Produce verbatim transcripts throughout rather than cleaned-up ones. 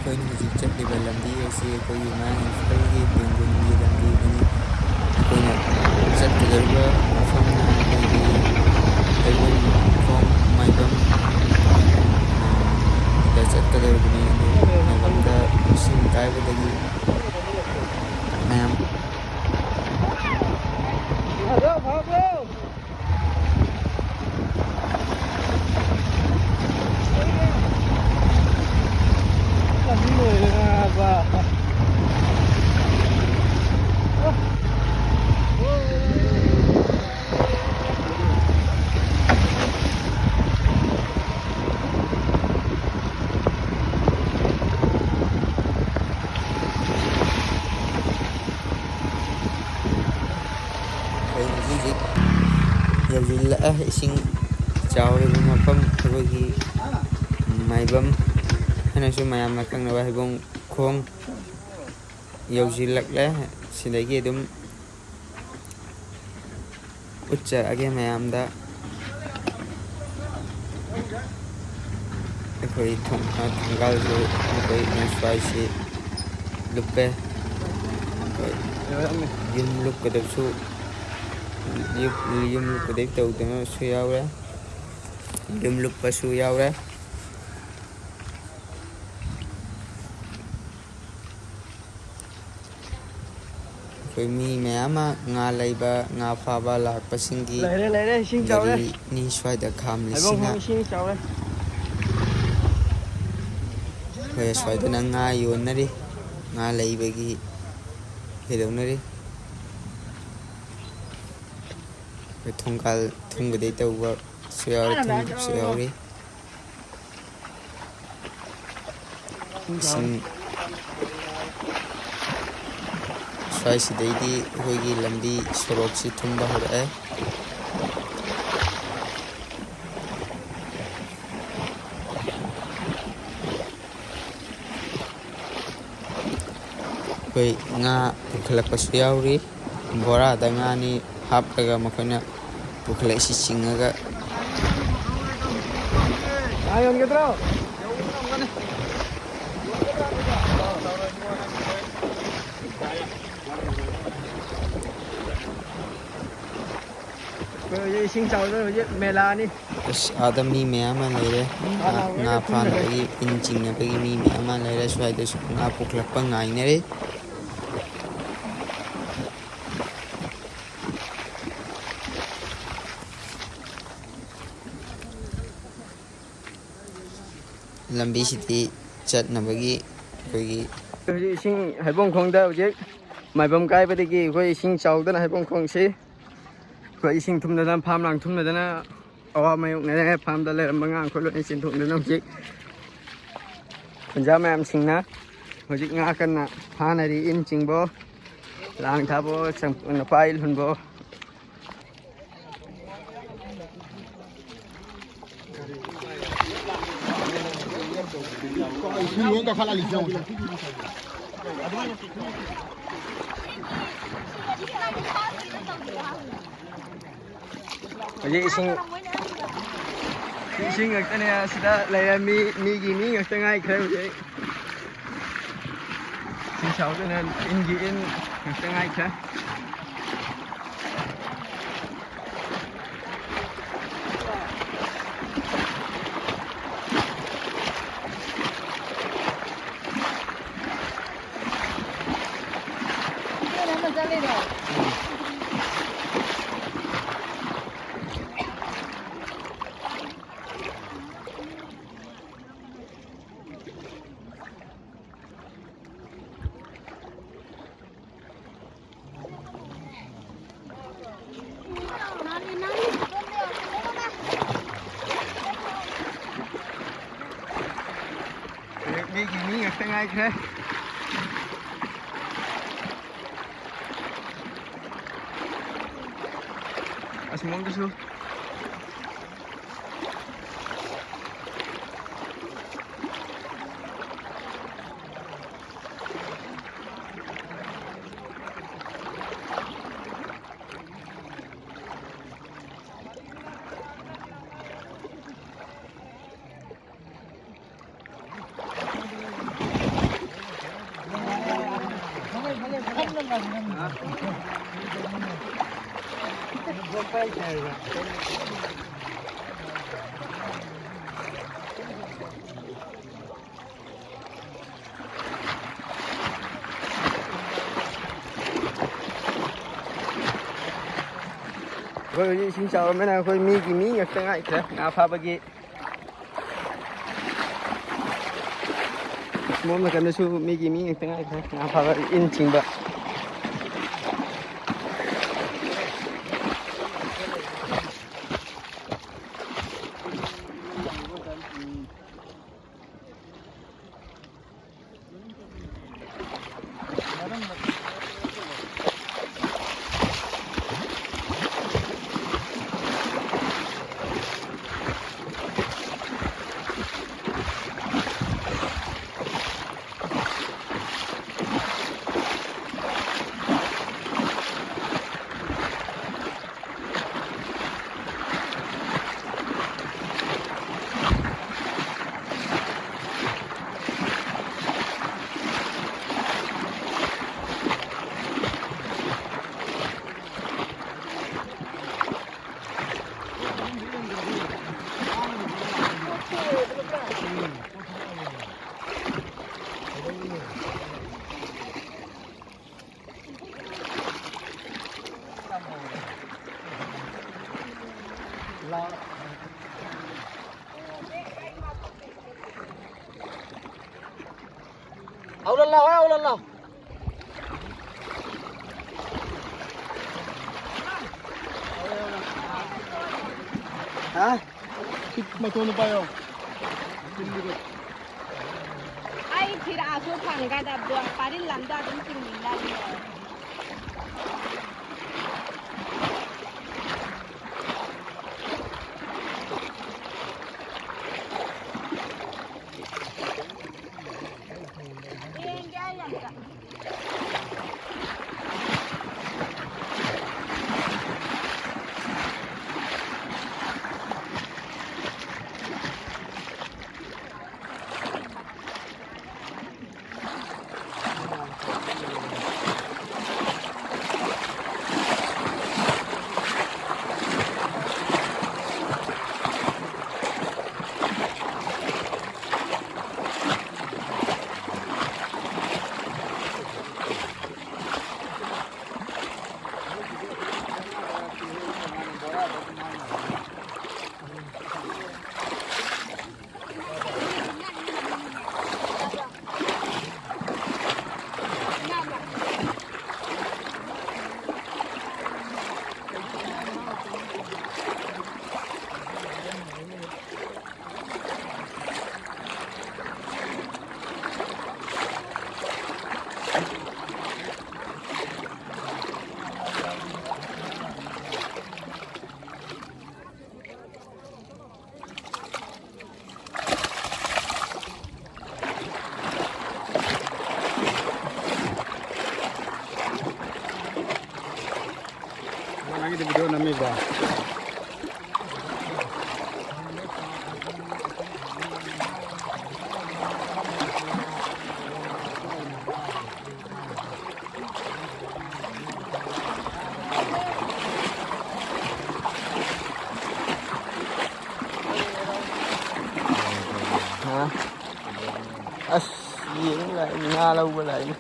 ꯑꯩꯈꯣꯏꯅ ꯍꯧꯖꯤꯛ ꯆꯠꯂꯤꯕ ꯂꯝꯕꯤ ꯑꯁꯤ ꯑꯩꯈꯣꯏꯒꯤ ꯃꯌꯥꯡ ꯏꯝꯐꯥꯜꯒꯤ ꯇꯦꯡꯒꯨꯟꯒꯤ ꯂꯝꯕꯤꯗꯅꯤ꯫ ꯑꯩꯈꯣꯏꯅ ꯆꯠꯀꯗꯧꯔꯤꯕ ꯃꯐꯝꯅ ꯑꯩꯈꯣꯏꯒꯤ ꯍꯩꯕꯣꯡꯈꯣꯡ ꯃꯥꯏꯕꯝ, ꯑ, ꯗ ꯆꯠꯀꯗꯧꯔꯤꯕꯅꯤ꯫ ꯑꯗꯨ ꯃꯥꯏꯕꯝꯗ ꯏꯁꯤꯡ ꯀꯥꯏꯕꯗꯒꯤ ꯃꯌꯥꯝ ꯑꯩꯈꯣꯏ ꯍꯧꯖꯤꯛ ꯍꯧꯖꯤꯛ ꯌꯧꯁꯤꯜꯂꯛꯑꯦ꯫ ꯏꯁꯤꯡ ꯆꯥꯎꯔꯤꯕ ꯃꯐꯝ, ꯑꯩꯈꯣꯏꯒꯤ ꯃꯥꯏꯕꯝ ꯍꯥꯏꯅꯁꯨ ꯃꯌꯥꯝꯅ ꯈꯪꯅꯕ ꯍꯩꯕꯣꯡ ꯈꯣꯡ ꯌꯧꯁꯤꯜꯂꯛꯂꯦ꯫ ꯁꯤꯗꯒꯤ ꯑꯗꯨꯝ ꯎꯠꯆꯔꯛꯑꯒꯦ ꯃꯌꯥꯝꯗ꯫ ꯑꯩꯈꯣꯏ ꯊꯣꯡ-, ꯑ, ꯊꯣꯡꯒꯥꯜꯁꯨ ꯑꯩꯈꯣꯏ ꯅꯣꯡꯁ꯭ꯋꯥꯏꯁꯤ ꯂꯨꯞꯄꯦ꯫ ꯑꯩꯈꯣꯏ ꯌꯨꯝ ꯂꯨꯞꯀꯗꯕꯁꯨ, ꯌꯨꯝ, ꯌꯨꯝ ꯂꯨꯞꯀꯗꯕ ꯇꯧꯗꯅꯁꯨ ꯌꯥꯎꯔꯦ, ꯌꯨꯝ ꯂꯨꯞꯄꯁꯨ ꯌꯥꯎꯔꯦ꯫ ꯑꯩꯈꯣꯏ ꯃꯤ ꯃꯌꯥꯝ ꯑꯃ ꯉꯥ ꯂꯩꯕ, ꯉꯥ ꯐꯥꯕ ꯂꯥꯛꯄꯁꯤꯡꯒꯤ ꯂꯩꯔꯦ, ꯂꯩꯔꯦ, ꯏꯁꯤꯡ ꯆꯥꯎꯔꯦ꯫ ꯒꯥꯔꯤꯅꯤ ꯁ꯭ꯋꯥꯏꯗ ꯈꯥꯝꯂꯤꯁꯤꯅ꯫ ꯍꯩꯕꯣꯡꯈꯣꯡ ꯏꯁꯤꯡ ꯆꯥꯎꯔꯦ꯫ ꯑꯩꯈꯣꯏ ꯑꯁ꯭ꯋꯥꯏꯗꯅ ꯉꯥ ꯌꯣꯟꯅꯔꯤ, ꯉꯥ ꯂꯩꯕꯒꯤ ꯀꯩꯗꯧꯅꯔꯤ꯫ ꯑꯩꯈꯣꯏ ꯊꯣꯡꯒꯥꯜ ꯊꯨꯝꯒꯗꯩ ꯇꯧꯕꯁꯨ ꯌꯥꯎꯔꯤ, ꯊꯨꯝꯒꯤꯁꯨ ꯌꯥꯎꯔꯤ꯫ ꯏꯁꯤꯡ ꯁ꯭ꯋꯥꯏꯁꯤꯗꯩꯗꯤ ꯑꯩꯈꯣꯏꯒꯤ ꯂꯝꯕꯤ ꯁꯣꯔꯣꯛꯁꯤ ꯊꯨꯝꯕ ꯍꯧꯔꯛꯑꯦ꯫ ꯑꯩꯈꯣꯏ ꯉꯥ ꯄꯨꯈꯠꯂꯛꯄꯁꯨ ꯌꯥꯎꯔꯤ꯫ ꯕꯣꯔꯥꯗ ꯉꯥꯅꯤ ꯍꯥꯞꯂꯒ ꯃꯈꯣꯏꯅ ꯄꯨꯈꯠꯂꯛꯏꯁꯤ ꯆꯤꯡꯉꯒ꯫ ꯉꯥ ꯌꯣꯟꯒꯗ꯭ꯔꯣ? ꯍꯧꯖꯤꯛ ꯏꯁꯤꯡ ꯆꯥꯎꯗꯅ ꯍꯧꯖꯤꯛ ꯃꯦꯂꯥꯅꯤ꯫ ꯑꯁ, ꯑꯥꯗ ꯃꯤ ꯃꯌꯥꯝ ꯑꯃ ꯂꯩꯔꯦ꯫ ꯉꯥ ꯉꯥ, ꯂꯥꯡꯕꯒꯤ ꯉꯥ ꯐꯥꯅꯕꯒꯤ ꯏꯟ ꯆꯤꯡꯅꯕꯒꯤ ꯃꯤ ꯃꯌꯥꯝ ꯑꯃ ꯂꯩꯔꯦ꯫ ꯁ꯭ꯋꯥꯏꯗꯁꯨ ꯉꯥ ꯄꯨꯈꯠꯂꯛꯄ ꯉꯥꯏꯅꯔꯦ꯫ ꯂꯝꯕꯤꯁꯤꯗꯤ ꯆꯠꯅꯕꯒꯤ ꯑꯩꯈꯣꯏꯒꯤ ꯍꯧꯖꯤꯛ ꯏꯁꯤꯡ ꯍꯩꯕꯣꯡꯈꯣꯡꯗ ꯍꯧꯖꯤꯛ ꯃꯥꯏꯕꯝ ꯀꯥꯏꯕꯗꯒꯤ ꯑꯩꯈꯣꯏ ꯏꯁꯤꯡ ꯆꯥꯎꯗꯅ ꯍꯩꯕꯣꯡꯈꯣꯡꯁꯤ ꯑꯩꯈꯣꯏ ꯏꯁꯤꯡ ꯊꯨꯝꯗꯅ, ꯐꯥꯝ ꯂꯥꯡ ꯊꯨꯝꯅꯗꯅ ꯑꯋꯥ ꯃꯥꯌꯣꯛꯅꯔꯦ꯫ ꯐꯥꯝꯗ ꯂꯩꯔꯝꯕ ꯑꯉꯥꯡ ꯑꯩꯈꯣꯏ ꯂꯣꯏꯅ ꯆꯦꯟꯊꯣꯛꯅꯗꯅ ꯍꯧꯖꯤꯛ ꯈꯨꯟꯖꯥ ꯃꯌꯥꯝꯁꯤꯡꯅ ꯍꯧꯖꯤꯛ ꯉꯥ ꯀꯟꯅ ꯐꯥꯅꯔꯤ꯫ ꯏꯟ ꯆꯤꯡꯕꯣ, ꯂꯥꯡ ꯊꯥꯕꯣ, ꯆꯪ-, ꯅꯨꯄꯥ ꯏꯜ ꯍꯨꯟꯕꯣ꯫ ꯍꯧꯖꯤꯛ ꯏꯁꯤꯡ, ꯏꯁꯤꯡ ꯉꯛꯇꯅꯦ ꯑꯁꯤꯗ ꯂꯩꯔꯝꯃꯤ꯫ ꯃꯤꯒꯤ ꯃꯤ ꯉꯛꯇ ꯉꯥꯏꯈ꯭ꯔꯦ ꯍꯧꯖꯤꯛ꯫ ꯏꯁꯤꯡ ꯆꯥꯎꯗꯅ ꯏꯟꯒꯤ ꯏꯟ ꯉꯛꯇ ꯉꯥꯏꯈ꯭ꯔꯦ꯫ ꯃꯤꯒꯤ ꯃꯤ ꯉꯥꯛꯇ ꯉꯥꯏꯈ꯭ꯔꯦ꯫ ꯑꯁꯣꯝꯗꯁꯨ꯫ ꯑꯩꯈꯣꯏ ꯍꯧꯖꯤꯛ ꯏꯁꯤꯡ ꯆꯥꯎꯔꯝꯃꯦꯅ ꯑꯩꯈꯣꯏ ꯃꯤꯒꯤ ꯃꯤ ꯉꯥꯛꯇ ꯉꯥꯏꯈ꯭ꯔꯦ ꯉꯥ ꯐꯥꯕꯒꯤ꯫ ꯃꯣꯝ ꯅꯥꯀꯟꯗꯁꯨ ꯃꯤꯒꯤ ꯃꯤ ꯉꯥꯛꯇ ꯉꯥꯏꯈ꯭ꯔꯦ ꯉꯥ ꯐꯥꯕ ꯏꯟ ꯆꯤꯡꯕ꯫ ꯍꯥ? ꯃꯇꯣꯟꯗ ꯄꯥꯏꯌꯣ꯫ ꯑꯩ ꯐꯤꯔꯥꯁꯨ ꯐꯪꯒꯗꯕꯗꯣ ꯄꯥꯔꯤꯜ ꯑꯝꯗ ꯑꯗꯨꯝ ꯆꯤꯡꯃꯤꯟꯅꯔꯤꯅꯦ꯫ ꯌꯦꯡꯒꯦ ꯑꯩ ꯑꯝꯇ꯫ ꯑꯁ, ꯌꯦꯡ ꯂꯥꯛꯏꯅꯤ, ꯉꯥ ꯂꯧꯕ ꯂꯥꯛꯏꯅꯤ꯫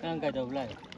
ꯅꯪ ꯀꯩꯗꯧꯕ ꯂꯥꯛꯏ?